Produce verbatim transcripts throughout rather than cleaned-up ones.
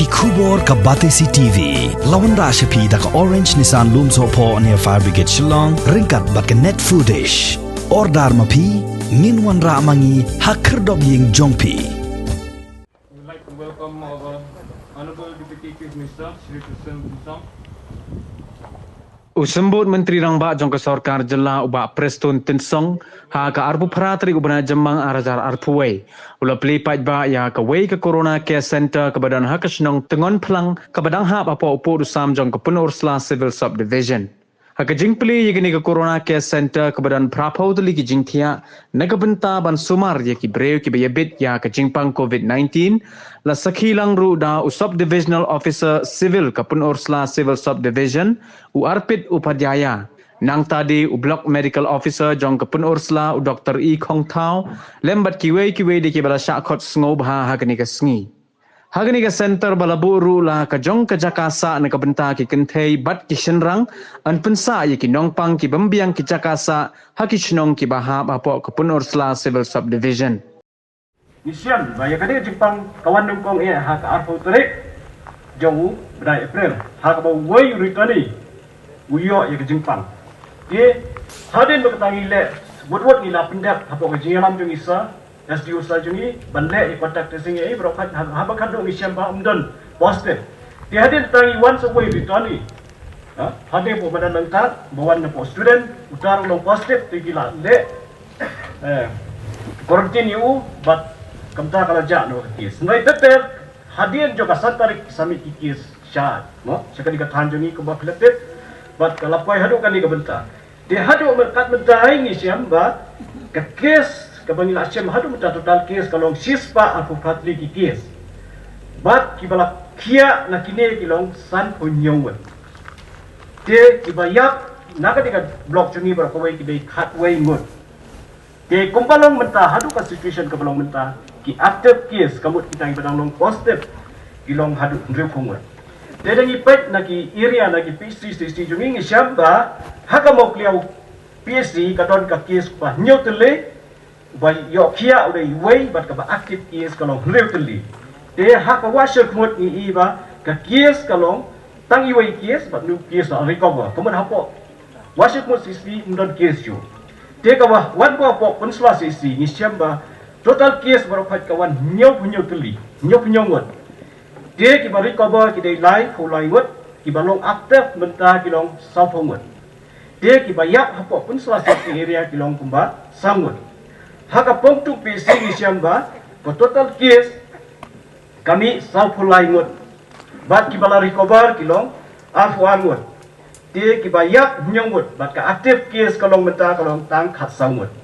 Khubor ka Batesi T V. La wanrah sha phi da ka Orange Nissan Lumsohphoh near Fire Brigade Shillong, ryngkat bad ka Net Foodish. Order ma phi, ngin wanrah ma ngi ha khyrdop ïing jong phi. We would like to welcome our Honorable Deputy Chief Minister, Shri Prestone Tynsong. U Symbud Myntri Rangbah jong ka Sorkar Jylla u Bah Prestone Tynsong, ha ka arphew phra tarik u bnai Jymmang ar hajar arphew wei, u la plie paidbah ïa kawei ka Corona Care Center kaba don ha ka shnong Tngon Phlang kaba dang hap hapoh u pud u sam jong ka Pynursla Civil Subdivision. Ha ka jingplie ïa kane ka Corona Care Center kaba don phraphew tylli ki jingthiah, na ka bynta ban sumar ïa ki briew kiba ïabit ïa ka jingpang covid nineteen, la sakhi lang ruh da u Subdivisional Officer Civil ka Pynursla Civil Subdivision, u Arpit Upadhyaya. Nangta de u Block Medical Officer jong ka Pynursla u Doktor E Khongthaw, lem bad kiwei kiwei de kiba la shah khot sngewbha ha kane ka sngi. Ha kane ka center ba la buh ruh la ka jong ka jaka sah na ka bynta ki kynthei bad ki shynrang, yn pynsah ïa ki nongpang ki bym biang ki jaka sah ha ki shnong kiba hap hapoh ka Pynursla Civil Subdivision. Ngi shem ba ïa kane ka jingpang ka wan nyngkong eh ha ka arphew tarik jong u bnai April, ha kaba uwei u returnee u ïoh ïa ka jingpang. Te hadien ba kata ngi leh wut wut, ngi la pyndep hapoh ka jingïalam jong i Sir, S D O Sir jong ngi, ban leh ïa contact tracing ïa i baroh, haba khadduh ngi shem ba ym don positive. Te hadien kata ngi wan sa uwei u returnee. Ha, hadien ba u madan nangta ba wan na poh student, uta ruh u long positive, te ki la leh eh, quarantine ïa u, bad kumta ka la jah noh ka case. Hynrei ter ter, hadien jong ka san tarik ki submit ki case sha, mo, sha kane ka thaiñ jong ngi kumba collective, bad ka la poi haduh kane ka bynta. Te haduh mynta, kat mynta ngi shem ba ka case kaba ngi la shem haduh mynta, total case ka long shispah arphew phra tylli ki case. Bad kiba la khiah na kine ki long sanphew hynñiew ngut. Te kiba ïap na kane ka block jong ngi baroh kawei ki dei khatwei ngut. Te kumba long mynta, haduh ka situation kaba long mynta, ki active case, ka mut kita kiba dang long positive, ki long haduh hynriewphew ngut. Te da ngi peit na ki area, na ki P H C, C C jong ngi, ngi shem ba ha ka Mawkliaw P H C ka don ka case ba hynñiew tylli, ba ïoh khiah u dei uwei, bad kaba active case ka long hynriew tylli. Te ha ka Wahshyrkhmut ngi i ba ka case ka long tang uwei case, bad hynñiew case la recover. Ka mut hapoh Wahshyrkhmut C C ym don case shuh. Te kaba wan ba hapoh Pynursla C C ngi shem ba total case baroh pat ka wan hynñiewphew hynñiew tylli, hynñiewphew hynñiew ngut. Te kiba recover ki dei laiphew lai ngut, kiba long active mynta ki long sawphew ngut. Te kiba ïap hapoh Pynursla C C area ki long kumba saw ngut. Ha ka Pongtung P C ngi shem ba ka total case ka mih sawphew lai ngut. Bad kiba la recover ki long arphew ar ngut. Te kiba ïap hynñiew ngut, bad ka active case ka long mynta ka long tang khatsaw ngut.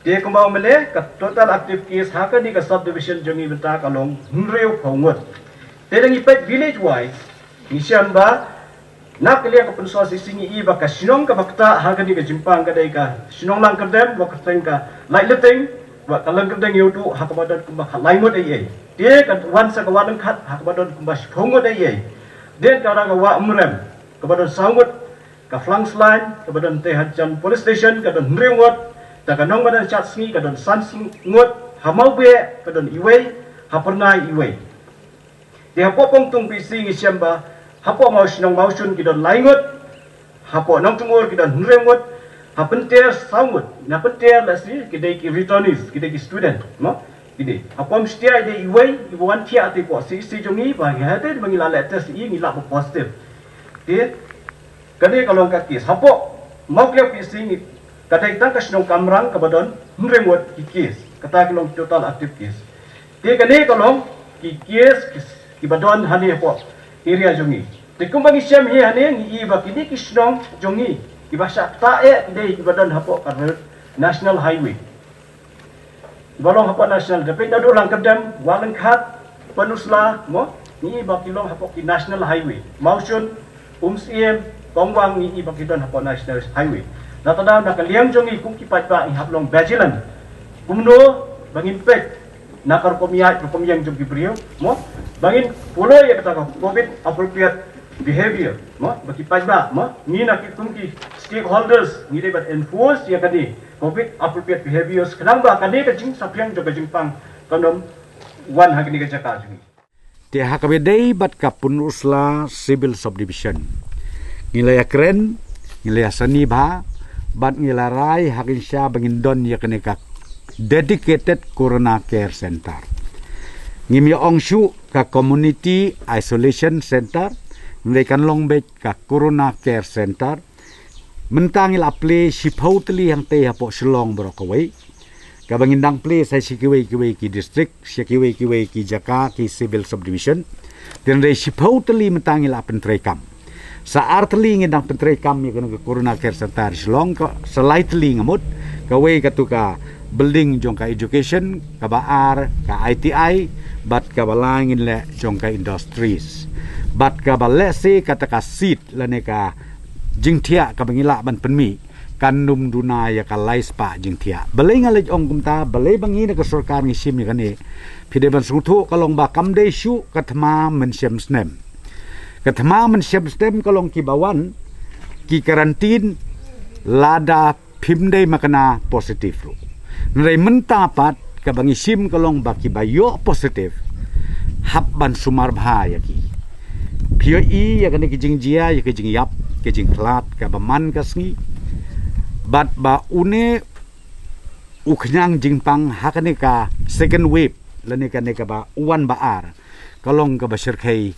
Te kumba mynne ka total active case ha kane ka subdivision jong ngi mynta ka long hynriewphew ngut. Te da ngi peit village wise, ngi shem ba na ka liang ka Pynursla C C ngi i ba ka shnong kaba ktah ha kane ka jingpang ka dei ka shnong Langkyrdem, ba ka kyrteng ka Laitlynting, ba ka Langkyrdem Ïewduh, ha kaba don kumba khatlai ngut ei ei. Te ka wan sa ka Wah Ryngkhat, ha kaba don kumba shiphew ngut ei ei. Te ka dang ka Wah Umrem, kaba don saw ngut, ka Flangslaiñ, kaba don tei hajan police station, ka don hynriew ngut, te ka Nongmadan Shatsngi, ka don san ngut, ha Mawbeh, ka don iwei, ha Pyrnai iwei. Te hapoh Pongtung P C ngi shem ba hapoh Mawshnong Mawshun ki don lai ngut, hapoh Nongtyngur ki don hynriew ngut, ha Pynter saw ngut, na Pynter la shi ki dei ki returnees, ki dei ki student, no? Ki dei. Hapoh Umshtia i dei iwei, iba wan thiah te hapoh C C jong ngi, ba ngi hate ba ngi la leh test i ngi la ba positive. Te kane ka long ka case. Hapoh Mawkliaw P C ngi, ka dei tang ka shnong Kamrang kaba don hynriew ngut ki case. Kata ki long total active case. Te kane ka long ki case ki, kiba don hangne hapoh area jong ngi. Te kumba ngi shem hi hangne ngi i ba kine ki shnong jong ngi kiba shah ktah eh ki dei kiba don hapoh ka road National Highway. Ba long hapoh National, da peit naduh Langkyrdem, Wah Ryngkhat, Pynursla, mo, ngi i ba ki long hapoh ki National Highway. Mawshun, Umsyiem, Kongwang ngi i ba ki don hapoh National Highway. Nangta da na ka liang jong ngi kum ki paidbah ngi hap long vigilant. Kumno ba ngin peit na ka rukom ïaid rukom ïeng jong ki briew, mo, ba ngin follow ïa kata ka covid appropriate behavior, mo, ba ki paidbah, mo, ngi na ki kum ki stakeholders ngi dei ban enforce ïa kane covid appropriate behaviors, khnang ba kane ka jingsaphriang jong ka jingpang kan ym wan ha kane ka jaka jong ngi. Te ha kaba dei bad ka Pynursla Civil Subdivision, ngi la ïakren, ngi la ïasani bha, bad ngi la rai ha kaba ngin don ïa kane ka dedicated Corona Care Center. Ngim ïa ong shuh ka Community Isolation Center, ngi kan long beit ka Corona Care Center. Mynta ngi la plie shiphew tylli hangtei hapoh Shillong baroh kawei, kaba ngin dang plie sa sha kiwei kiwei ki district, sha kiwei kiwei ki jaka, ki civil subdivision. Te hynrei shiphew tylli mynta ngi la pyntreikam. Sa ar tylli ngin dang pyntreikam ïa kane ka Corona Care Center Shillong, ka sa lai tylli nga mut, kawei katu ka building jong ka education, kaba ar ka I T I, bad kaba lai ngin leh jong ka industries. Bad kaba lehse kata ka seat lane ka jingthiah kaba ngi lah ban pynmih kan ym duna ïa ka lai spah jingthiah. Balei nga leit ong kumta, balei ba ngi na ka sorkar ngi shim ïa kane? Phi dei ban sngewthuh ka long ba kam dei shuh ka thma mynshem snem. Ka thma mynshem snem ka long kiba wan ki quarantine lada phim dei makna positive ruh. Hynrei mynta pat kaba ngi shim ka long ba kiba ïoh positive, hap ban sumar bha ïa ki. Phi ïohi ïa kane ki jingjia, ïa ki jingïap, ki jingkhlad kaba man ka sngi. Bad ba une u khñiang jingpang ha kane ka second wave lane kane kaba u wan ba ar, ka long kaba shyrkhei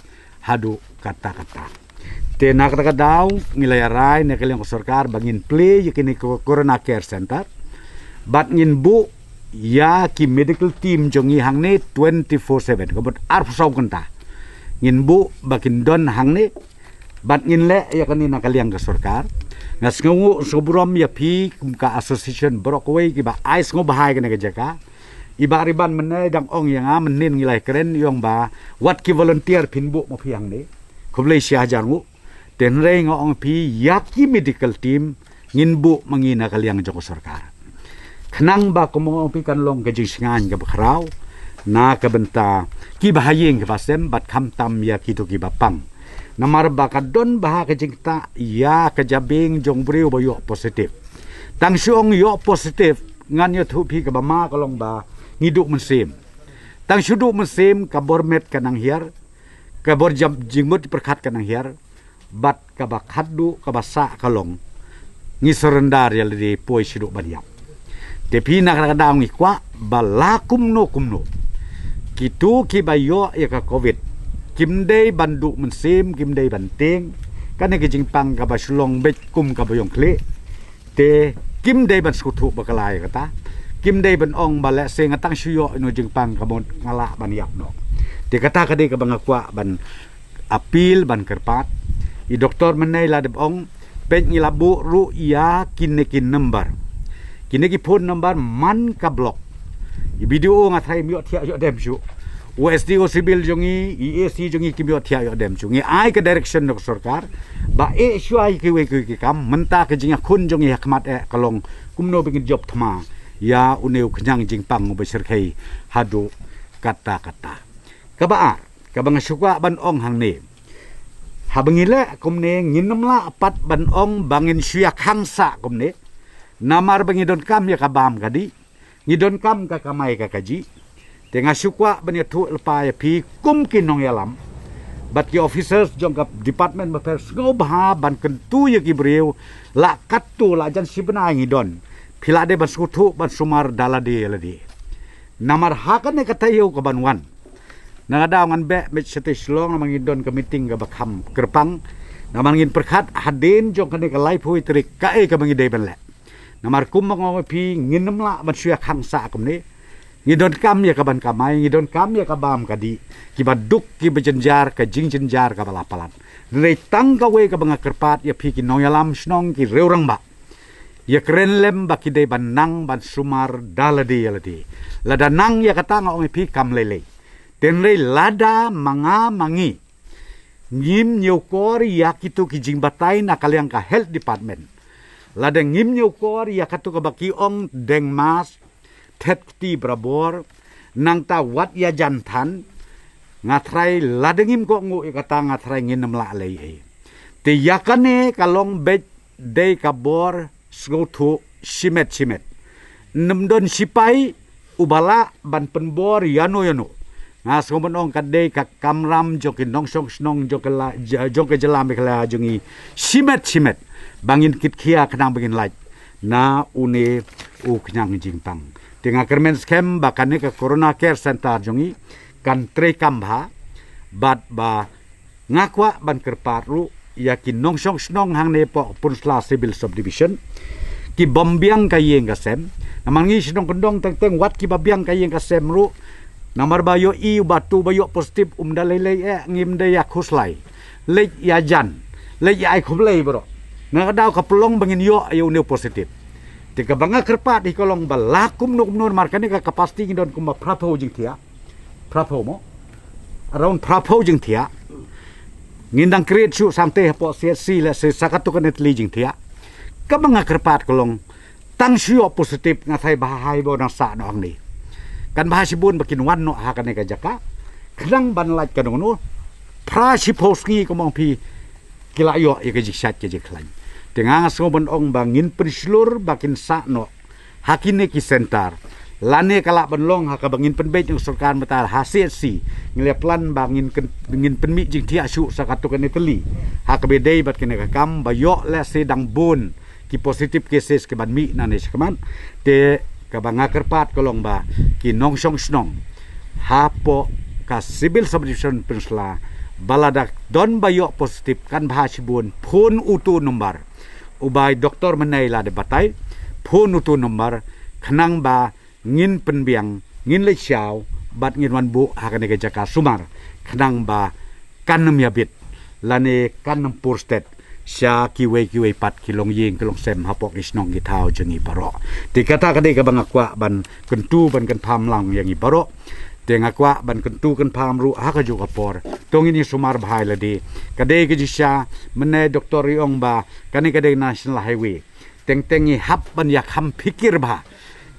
haduh katta katta. Te na kata ka daw ngi la ïarai na ka liang ka sorkar ba ngin plie ïa kine ka Corona Care Center, bad ngin buh ïa ki medical team jong ngi hangne twenty-four seven, ka mut arphew saw kynta. Ngin buh ba kin don hangne, bad ngin leh ïa kane na ka liang ka sorkar. Nga sngewnguh sngewburom ïa phi kum ka association baroh kawei kiba ai sngewbha ïa kane ka jaka. I Bah Riban mynne dang ong ïa nga, mynnin ngi la ïakren, i ong ba wat ki volunteer phin buh ma phi hangne. Khublei shihajar nguh. Te hynrei nga ong phi ïa ki medical team ngin buh ma ngi na ka liang jong ka sorkar. Khnang ba kum ong phi kan long ka jingshngaiñ kaba khraw na ka bynta kiba ha ïing kiba sem bad khamtam ïa kito kiba pang. Namar ba ka don bha ka jingktah ïa ka jabieng jong u briew ba ïoh positive. Tang shu ong ïoh positive, ngan ïathuh phi kaba ma ka long ba ngi duh mynsiem. Tang shu duh mynsiem ka bor met ka nang hiar, ka bor jam jingmut pyrkhat ka nang hiar, bad kaba khatduh kaba sah ka long ngi surrender ïa lade, poi shu duh ban ïap. Te phi na ka daw ngi kwah ba la kumno kumno kito kiba ïoh ïa ka covid kim dei ban duh mynsiem, kim dei ban tieng. Kane ka jingpang kaba shu long beit kum kaba ïong khlieh. Te kim dei ban sngewthuh bakla ïa kata. Kim dei ban ong ba lehse nga tang shu ïoh ïa une u jingpang ka mut nga lah ban ïap noh. Te kata ka dei kaba nga kwah ban appeal, ban kyrpad. I doktor mynne i la dep ong, peit ngi la buh ruh ïa kine ki number. Kine ki phone number man ka block. I B D O nga tharai im ïohthiah ïoh dem shuh. U S D O civil jong ngi, i A C jong ngi kim ïohthiah ïoh dem shuh. Ngi ai ka direction na ka sorkar ba eh shuwa ïa kiwei kiwei ki kam, mynta ka jingïakhun jong ngi ha khmat eh ka long kumno ba ngin jop thma ïa une u khñiang jingpang uba shyrkhei haduh katta katta. Kaba ar, kaba nga shu kwah ban ong hangne, haba ngi leh kumne ngin ym lah pat ban ong ba ngin shu ïakhang sah kumne. Namar ba ngi donkam ïa ka bam ka dih, ngi donkam ka kamai ka kajih. Te nga shu kwah ban ïathuh lypa ïa phi kum ki nongïalam bad ki officers jong ka department bapher, sngewbha ban kyntu ïa ki briew. Lah katto, lah jan shi bnai ngi don, phi lah dei ban sngewthuh ban sumar da lade ïa lade. Namar ha kane ka taïew kaban wan, na ka daw ngan beh beit shatei Shillong namar ngi don ka meeting kaba kham kyrpang. Namar ngin pyrkhat hadien jong kane ka laiphew tarik kaei kaba ngi dei ban leh. Namar kum ba nga ong ïa phi, ngin ym lah ban shu ïakhang sah kumne. Ngi donkam ïa kaban kamai, ngi donkam ïa ka bam ka dih, kiba duk kiba jynjar, ka jingjynjar kaba la palat. Hynrei tang kawei kaba nga kyrpad ïa phi ki nongïalam shnong, ki riew rangbah, ïakren lem ba ki dei ban nang ban sumar da lade ïa lade. Lada nang ïa kata nga ong ïa phi kam lei lei. Te hynrei lada ma nga ma ngi ngim ñiewkor ïa kito ki jingbatai na ka liang ka health department, lada ngim ñiewkor ïa kato kaba ki ong deng mask, thet kti barabor, nangta wat ïajan than, nga tharai lada ngim kohnguh ïa kata nga tharai ngin ym lah lei ei. Te ïa kane ka long beit dei ka bor sngewthuh shimet shimet. Ym don shipai uba lah ban pynbor ïano ïano. Nga sngew ban ong ka dei ka kamram jong ki nongshong shnong jong ka la-, j-, jong ka jylla Meghalaya jong ngi shimet shimet ba ngin kit khia khnang ba ngin lait na une u khñiang jingpang. Te nga kyrmen skhem ba kane ka Corona Care Center jong ngi kan trei kam bha, bad ba nga kwah ban kyrpad ruh ïa ki nongshong shnong hangne hapoh Pynursla Civil Subdivision ki bym biang ka ïing ka sem. Namar ngi shnong kyndong teng teng, wat kiba biang ka ïing ka sem ruh, namar ba ïohi uba tu ba ïoh positive um da lei lei eh, ngim da ïa khuslai, leit ïa jan, leit ïa ai khublei baroh. Na ka daw ka pynlong ba ngin ïoh ïa une u positive. Te kaba nga kyrpad hi ka long ba la kumno kumno, namar kane ka capacity ngi don kumba phraphew jingthiah. Phraphew mo? Around phraphew jingthiah. Ngin dang create shuh sangtei hapoh C H C, lehse sa katto katne tylli jingthiah. Kaba nga kyrpad ka long, tang shu ïoh positive nga tharai ba ha hi ba dang sah noh hangne, kan bha shibun ba kin wan noh ha kane ka jaka khnang ban lait ka nongno. Phra shiphew sngi kumba ong phi, ki la ïoh ïa ka jingshait ka jingkhlaiñ. Te nga nga sngew ban ong ba ngin pynshlur ba kin sah noh ha kine ki center. Lane ka lah ban long ha kaba ngin pynbeit ïa u sorkar mynta ha C H C, ngi la plan ba ngin kyn-, ngin pynmih jingthiah shuh sa katto katne tylli ha kaba dei bad kane ka kam, ba ïoh lehse dang bun ki positive cases ki ban mih nangne shakhmat. Te kaba nga kyrpad ka long ba ki nongshong shnong hapoh ka Civil Subdivision Pynursla ba lada don ba ïoh positive, kan bha shibun phone uto u number uba i doktor mynne i la dep batai, phone uto u number khnang ba ngin pynbiang, ngin leit shaw bad ngin wan buh ha kane ka jaka sumar khnang ba kan ym ïabit lane kan ym pur stet sha kiwei kiwei pat ki longïing ki longsem hapoh ki shnong ki thaw jong ngi baroh. Te kata ka dei kaba nga kwah ban kyntu ban kynpham lang ïa ngi baroh. Te nga kwah ban kyntu kynpham ruh ha kajuh ka por, to ngin ïa sumar bha ïa lade. Ka dei ka jingshisha, mynne doktor i ong ba kane ka dei National Highway. Teng teng ngi hap ban ïa kham phikir bha,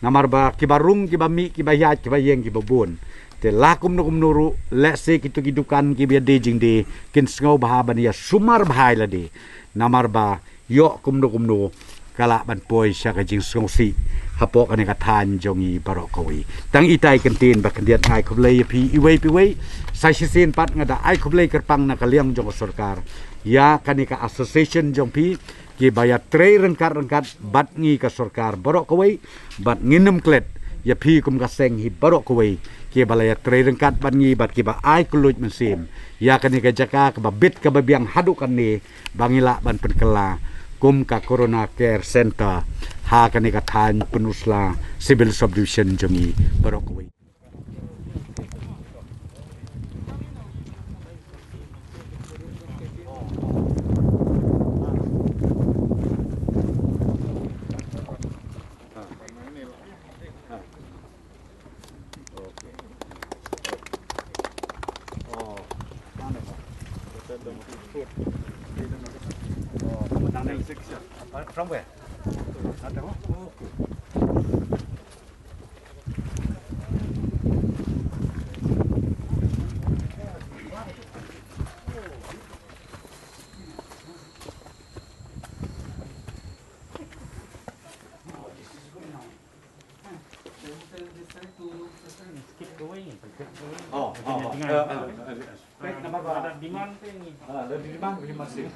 namar ba kiba rung, kiba mih, kiba ïaid, kiba ïeng, kiba bun. Te la kumno kumno ruh, lehse kito ki dukan kiba ïadei jingdie kin sngew bha ban ïa sumar bha ïa lade, namar ba ïoh kumno kumno ka lah ban poi sha ka jingsngewsih hapoh kane ka thaiñ jong ngi baroh kawei. Tang itai kyntien ba khyndiat, ai khublei ïa phi iwei pa iwei. Sa shisien pat nga da ai khublei kyrpang na ka liang jong ka sorkar ïa kane ka association jong phi, kiba ïatrei ryngkat ryngkat bad ngi ka sorkar baroh kawei, bad ngin ym klet ïa phi kum ka seng hi baroh kawei kiba la ïatrei ryngkat bad ngi bad kiba ai kylluid mynsiem ïa kane ka jaka kaba bit kaba biang haduh katne, ba ngi lah ban pynkylla kum ka Corona Care Center ha kane ka thaiñ Pynursla Civil Subdivision jong ngi baroh kawei. From where? Keep going, keep going. Oh, oh, oh. Jangan, jangan. Eh, eh, eh, eh. Baik, nampak, Pak. Ada demand tu ni. Ah, ada demand, demand sih.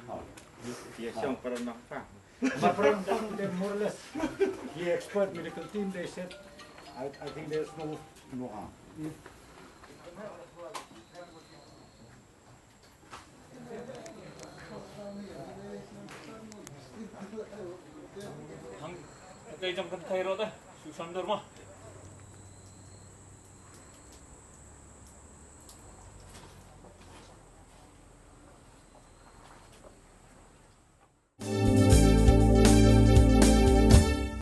Oh. Dia, dia siang pernah nampak. But from, from the more or less, the expert medical team, they said, I, I think there's no, no harm. Te jong kan thai ro te, Susan Dharma.